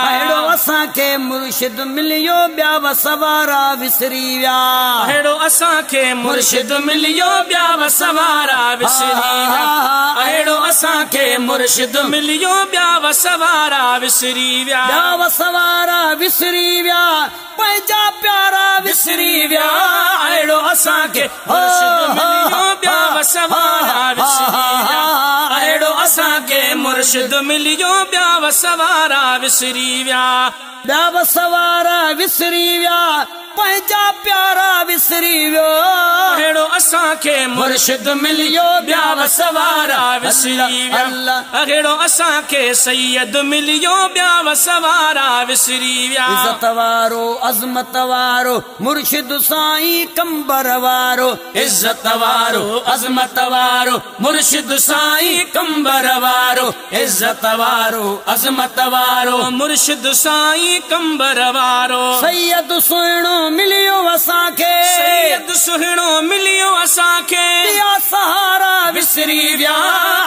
अहिड़ो असांखे मुर्शिद मिलियो ॿिया वस वारा विसरी विया। अहिड़ो असांखे मुर्शिद मिलियो ॿिया वस वारा विसरी विया। अहिड़ो असांखे मुर्शिद मिलियो ॿिया वस वारा विसरी विया। ॿिया वस वारा विसरी विया, पंहिंजा प्यारा विसरी विया। अहिड़ो असांखे मुर्शिद मिलियो ॿिया वस वारा विसरी विया। अहिड़ो असांखे मुर्शिद मिलियो ॿिया वस वारा विसरी विया। ॿिया वस वारा विसरी विया, पंहिंजा प्यारा विसरी वियो। अहिड़ो असांखे मुर्शिद मिलियो ॿिया वस वारा विसरी विया। अहिड़ो असांखे सैयद मिलियो ॿिया वस वारा विसरी विया। इज़त वारो अज़मत वारो मुर्शिद साईं कंबर वारो। इज़त वारो अज़मत वारो मुर्शिद साईं कंबर वारो। इज़त वारो अज़मत वारो मुर्शिद साईं कंबर वारो। सैयद सुहिणो मिलियो असांखे, सैयद सुहिणो मिलियो असांखे, ॿिया सहारा विसरी विया।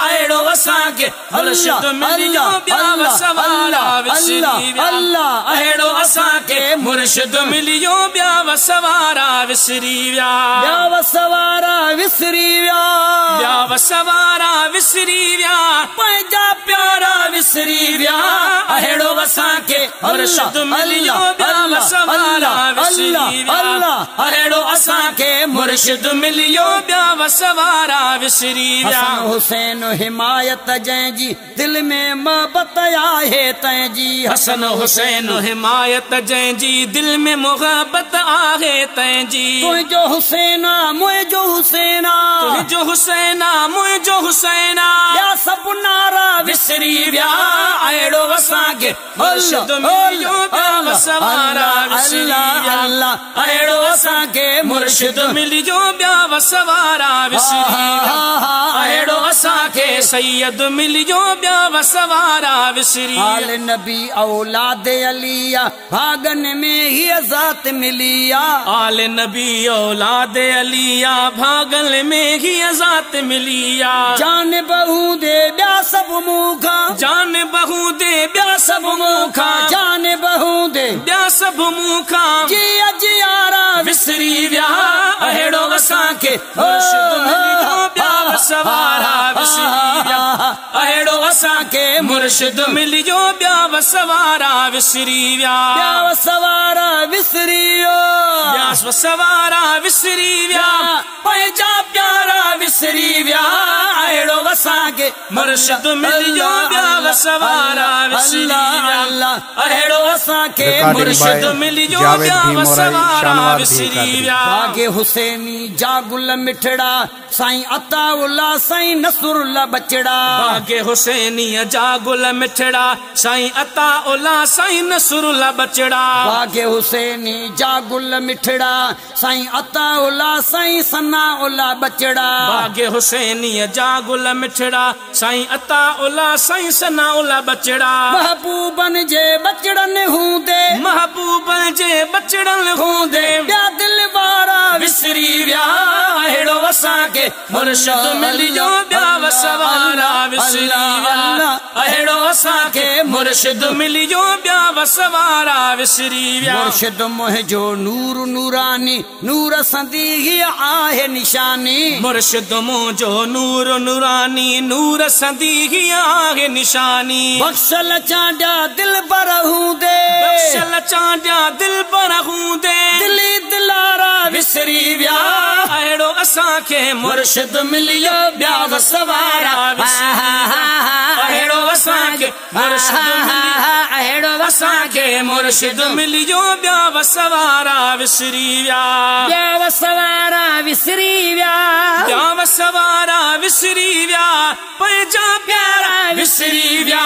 अहिड़ो असांखे मुर्शिद मिलियो ॿिया वस वारा विसरी विया। अहिड़ो असांखे मुर्शिद मिलियो ॿिया वस वारा विसरी विया। ॿिया वस वारा विसरी विया, ॿिया वस वारा विसरी विया, पंहिंजा प्यारा विसरी विया। अहिड़ो असांखे मुर्शिद मिलियो ॿिया वस वारा विसरी विया। अहिड़ो असांखे मुर्शिद मिलियो ॿिया वस वारा विसरी विया। हसन हुसैन हिमायत जंहिंजी दिल में मोहबत आहे तंहिंजी। हसन हुसैन हिमायत जंहिंजी दिल में मोहबत आहे तंहिंजी। तुंहिंजो हुसैन मुंहिंजो हुसैन, तुंहिंजो हुसैन मुंहिंजो हुसैन, ॿिया सभु नारा विसरी विया। अहिड़ो असांखे मुर्शिद मिलियो ॿिया वस वारा विसरी विया। अहिड़ो असांखे मुर्शिद मिलियो ॿिया वस वारा विसरी विया। अहिड़ो असांखे सैयद मिलियो ॿिया वस वारा विसरी। आल नबी औलाद अलिया, भागन में ही ज़ात मिलिया। आल नबी औलाद अलिया, भागन में ही ज़ात मिलिया। जान बहू दे ॿिया सभु मूंखां, जान बहू दे ॿिया सभु मूंखां, जान बहू दे ॿिया सभु मूंखां, जिया जियारा विसरी विया। अहिड़ो असांखे मुर्शिद मिलियो ॿिया वस वारा विसरी विया। अहिड़ो असांखे मुर्शिद मिलियो ॿिया वस वारा विसरी विया। ॿिया वस वारा विसरी वियो, ॿिया वस वारा विसरी विया, पंहिंजा प्यारा विसरी विया। अहिड़ो असांखे मुर्शिद मिलियो ॿिया वस वारा विसरी विया। अहिड़ो असांखे मुर्शिद मिलियो ॿिया वस वारा विसरी विया। बागे हुसैनी जा गुल मिठड़ा, साईं अताउल्ला साईं नसरुल्ला बचड़ा। बागे हुसैनी जा गुल मिठड़ा, साईं अताउल्ला साईं नसरुल्ला बचड़ा। बागे हुसैनी जा गुल मिठड़ा, साईं अताउल्ला साईं सनाउल्ला बचड़ा। बागे हुसैनी जा गुल मिठड़ा, साईं अताउल्ला साईं सनाउल्ला बचड़ा। महबूबन जे बचड़न हूंदे, महबूबन जे बचड़न हूंदे, ॿिया दिल वारा विसरी विया। अहिड़ो असांखे मुर्शिद मिलियो ॿिया वस वारा विसरी विया। अहिड़ो असांखे मुर्शिद मिलियो ॿिया वस वारा विसरी विया। मुर्शिद मुंहिंजो नूर नूरानी, नूर संदी ही आहे निशानी। मुर्शिद मुंहिंजो नूर नूरानी, नूर संदी ही आहे निशानी। बख्शल चांडिया दिल बर हूंदे, बख्शल चांडिया दिल बर हूंदे, दिली दिलारा विसरी विया। अहिड़ो असांखे मुर्शिद मिलियो ॿिया वस वारा विसरी विया। अहिड़ो असांखे मुर्शिद मिलियो, अहिड़ो असांखे मुर्शिद मिलियो ॿिया वस वारा विसरी विया। ॿिया वस वारा विसरी विया, ॿिया वस वारा विसरी विया, पंहिंजा प्यारा विसरी विया।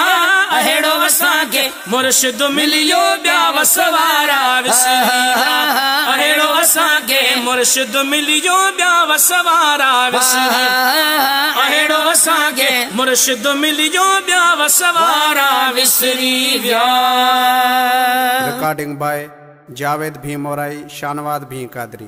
अहिड़ो असांखे मुर्शिद मिलियो ॿिया वस वारा विसरी विया। अहिड़ो असांखे मुर्शिद मिलियो ॿिया वस वारा विसरी विया। अहिड़ो असांखे मुर्शिद मिलियो ॿिया वस वारा विसरी विया। रिकॉर्डिंग बाय जावेद भीमोराई, शानवाद भी कादरी।